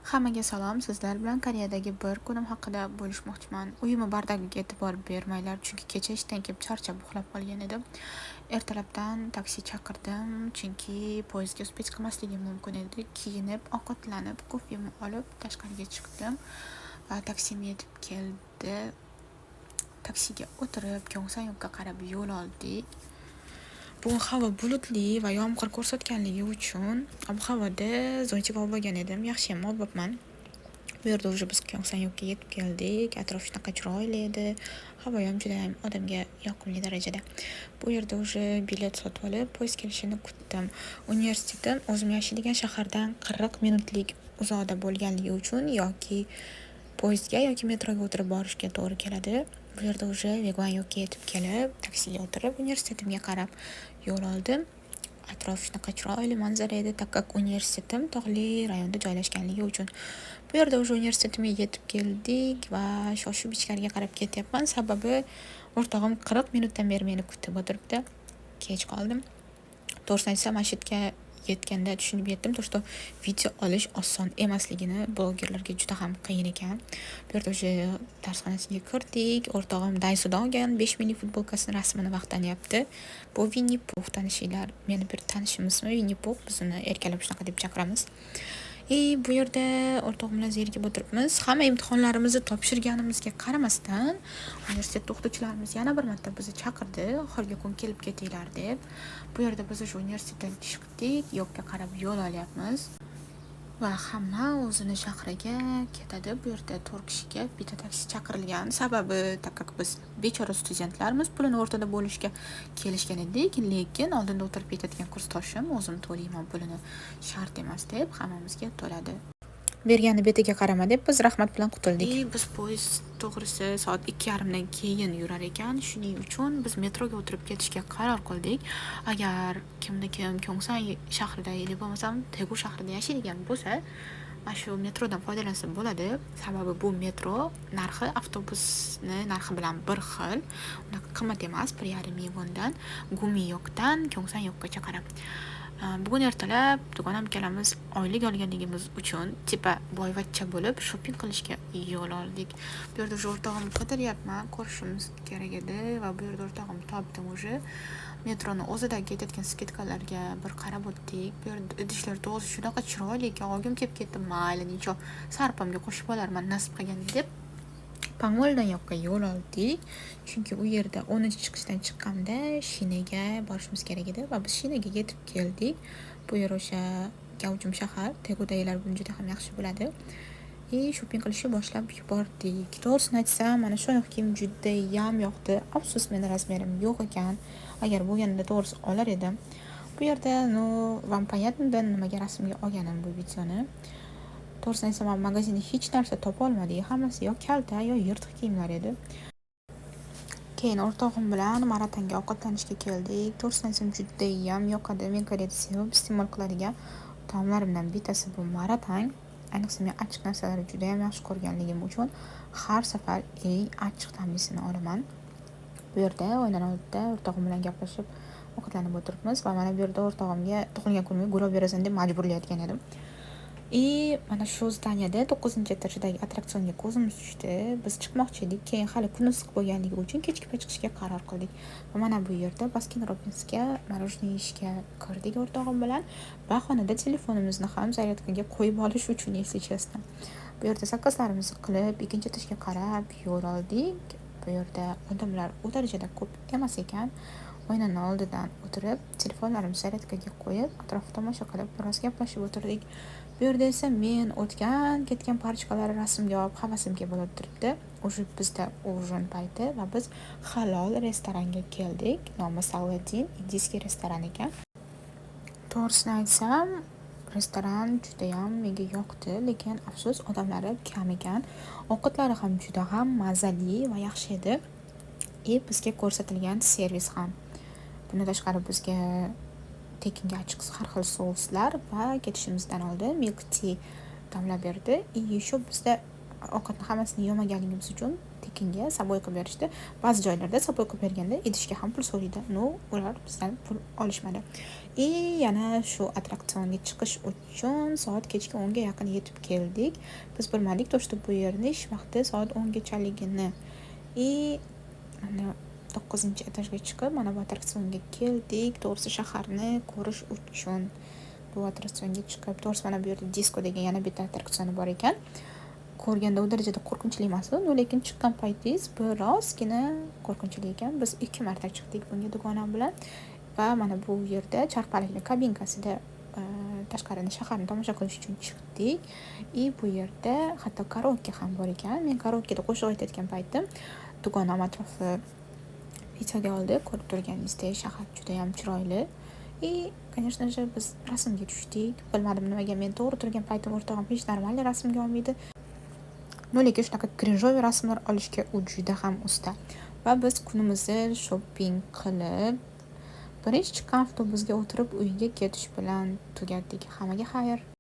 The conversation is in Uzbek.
Hammaga salom. Sizlar bilan Koreyadagi bir kunim haqida bo'lishmoqchiman. Uyimni бардак iga e'tibor bermanglar, chunki kecha ishdan kelib charchab uxlab qolgan edim. Ertalabdan taksi chaqirdim, chunki poyezdga успеть qilmasligim mumkin edi. Kiyinib, ovqatlanib, kofemni olib tashqariga chiqdim va taksim yetib keldi. Taksiga o'tirib, Kyongsanyoqqa qarab yo'l oldik. Bugun havo bulutli va yomg'ir ko'rsatganligi uchun ob-havoda зонтик olib olgan edim. Yaxshiyam olibman. Bu yerda уже biz Kyongsanyoqqa yetib keldik. Atrof shunaqa chiroyli edi. Havoyam judayam odamga yoqimli darajada. Bu yerda уже bilet sotib olib, poyezd kelishini kutdim. Universitetim o'zim yashaydigan shahardan 40 minutlik uzoqda bo'lganligi uchun yoki poyezdga, yoki metroga o'tirib borishga to'g'ri keladi. Bu yerda уже Vegvanyoqqa yetib kelib, taksiga o'tirib, universitetimga qarab yo'l oldim. Atrof shunaqa chiroyli manzara edi, так как universitetim tog'li rayonda joylashganligi uchun. Bu yerda уже universitetimga yetib keldik va shoshib ichkariga qarab ketyapman. Sababi o'rtog'im 40 minutdan beri meni kutib o'tiribdi. Kech qoldim. To'g'risini aytsam, mana shu yerga yetganda tushunib yetdim, то что video olish oson emasligini, blogerlarga juda ham qiyin ekan. Bu yerda уже darsxonasiga kirdik. O'rtog'im Daisodan olgan 5 minglik futbolkasini rasmini maqtanyapti. Bu Winnie Pux, tanishinglar. Meni bir tanishim ismi Winnie Pux, biz uni erkalab shunaqa deb chaqiramiz. И bu yerda o'rtog'im bilan zerikib o'tiribmiz. Hamma imtihonlarimizni topshirganimizga qaramasdan, universitet o'qituvchilarimiz yana bir marta bizni chaqirdi, oxirgi kun kelib ketinglar deb. Bu yerda biz o'sha universitetdan chiqdik, yoqqa qarab yo'l olyapmiz. Va hamma o'zini shahriga ketadi. Bu yerda 4 kishiga bitta taksi chaqirilgan. Sababi, так как biz bechora studentlarmiz, pulini o'rtada bo'lishga kelishgan edik, lekin oldinda o'tirib ketadigan kursdoshim "O'zim to'layman pulini, shart emas", deb hammamizga to'ladi. Bergani betiga qarama deb biz rahmat bilan qutuldik. И biz poyezd to'g'risi soat 2:30 dan keyin yurar ekan. Shuning uchun biz metroga o'tirib ketishga qaror qildik. Agar kimda kim Kyongsan shahrida или bo'lmasam Tegu shahrida yashaydigan bo'lsa, mana shu metrodan foydalansa bo'ladi. Sababi bu metro narxi avtobusni narxi bilan bir xil. Unaqa qimmat emas, 1,5 ming vondan Gumiyoqdan Kyongsanyoqgacha qarab. Bugun ertalab dugonam ikkalamiz oylik olganligimiz uchun типа boyvachcha bo'lib shopping qilishga yo'l oldik. Bu yerda уже o'rtog'imni qidiryapman, ko'rishimiz kerak edi va bu yerda o'rtog'imni topdim уже. Metroni o'zida ketayotgan скидка larga bir qarab o'tdik. Bu yerda idishlar to'g'risi shunaqa chiroyli ekan, olgim kelib ketdi. Mayli, ничего, sarpamga qo'shib olarman nasib qilganda deb Pangwoldan yoqqa yo'l oldik. Chunki u yerda 10-chiqishdan chiqqanda Shinega borishimiz kerak edi va biz Shinega yetib keldik. Bu yer o'sha gavjum shahar. Tegudagilar buni juda ham yaxshi biladi. И shopping qilishni boshlab yubordik. To'g'risini aytsam, mana shu oyoq kiyim judayam yoqdi. Afsus, meni размер im yo'q ekan. Agar bo'lganida, to'g'risi, olar edim. Bu yerda, ну, вам понятно, да, nimaga rasmga olganim bu videoni. To'g'risini aytsam, man magazinda hech narsa topa olmadik. Hammasi yo kalta, yo yirtiq kiyimlar edi. Keyin o'rtog'im bilan Maratanga ovqatlanishga keldik. To'g'risini aytsam, judayam yoqadi. Men Koreyada sevib iste'mol qiladigan taomlarimdan bittasi bu maratang. Ayniqsa, men achchiq narsalarni judayam yaxshi ko'rganligim uchun har safar eng achchiq ta'mlisini olaman. Bu yerda oynani oldida o'rtog'im bilan gaplashib ovqatlanib o'tiribmiz va mana bu yerda o'rtog'imga tug'ilgan kunimga gul olib berasan deb majburlayotgan edim. И mana shu здания da 9-etajdagi attraksionga ko'zimiz tushdi. Biz chiqmoqchi edik, keyin hali kun issiq bo'lganligi uchun kechki payt chiqishga qaror qildik. Va mana bu yerda Baskin Robbinsga мороженое yeyishga kirdik o'rtog'im bilan. Bahonada telefonimizni ham zaryadkaga qo'yib olish uchun, если честно. Bu yerda заказ larimizni qilib, ikkinchi etajga qarab yo'l oldik. Bu yerda odamlar u darajada ko'p emas ekan. Oynani oldidan o'tirib, telefonlarimizni zaryadkaga qo'yib, atrofni tomosha qilib, biroz gaplashib o'tirdik. Bu yerda esa men o'tgan ketgan парочка larni rasmga olib havasim kelib o'tiribdi. Уже bizda ужин payti va biz halol restoranga keldik. Nomi Saladin, индийский restoran ekan. To'g'risini aytsam, restoran judayam menga yoqdi, lekin afsus, odamlari kam ekan. Ovqatlari ham juda ham mazali va yaxshi edi. И bizga ko'rsatilgan servis ham. Bundan tashqari, bizga tekinga achchiq har xil souslar va ketishimizdan oldin milk tea damlab berdi. И еще bizda Ovqatni hammasini yemaganligimiz uchun tekinga собой qilib berishdi. Ba'zi joylarda собой qilib berganda idishga ham pul so'raydi. Но ular bizdan pul olishmadi. И yana shu attraksionga chiqish uchun soat kechki 10ga yaqin yetib keldik. Biz bilmadik то, что bu yerni ish vaqti soat 10gachaligini. И mana 9-etajga chiqib, mana bu attraksionga keldik. To'g'risi, shaharni ko'rish uchun bu attraksionga chiqib, to'g'risi, mana bu yerda disko degan yana bitta attraktsioni bor ekan. Ko'rganda u darajada qo'rqinchli emas, но lekin chiqqan paytingiz birozgina qo'rqinchli ekan. Biz ikki marta chiqdik bunga dugonam bilan va mana bu yerda charxpalakli kabinkasida tashqarini, shaharni tomosha qilish uchun chiqdik. И bu yerda hatto karaoke ham bor ekan. Men karaokeda qo'shiq aytayotgan paytim dugonam atrofni videoga oldi. Ko'rib turganingizdek, shahar judayam chiroyli. И, конечно же, biz rasmga tushdik. Bilmadim, nimaga men to'g'ri turgan paytim o'rtog'im hech нормальный rasmga olmaydi. Но lekin shunaqa кринжовый rasmlar olishga u juda ham usta. Va biz kunimizni shopping qilib, birinchi chiqqan avtobusga o'tirib, uyga ketish bilan tugatdik. Hammaga xayr.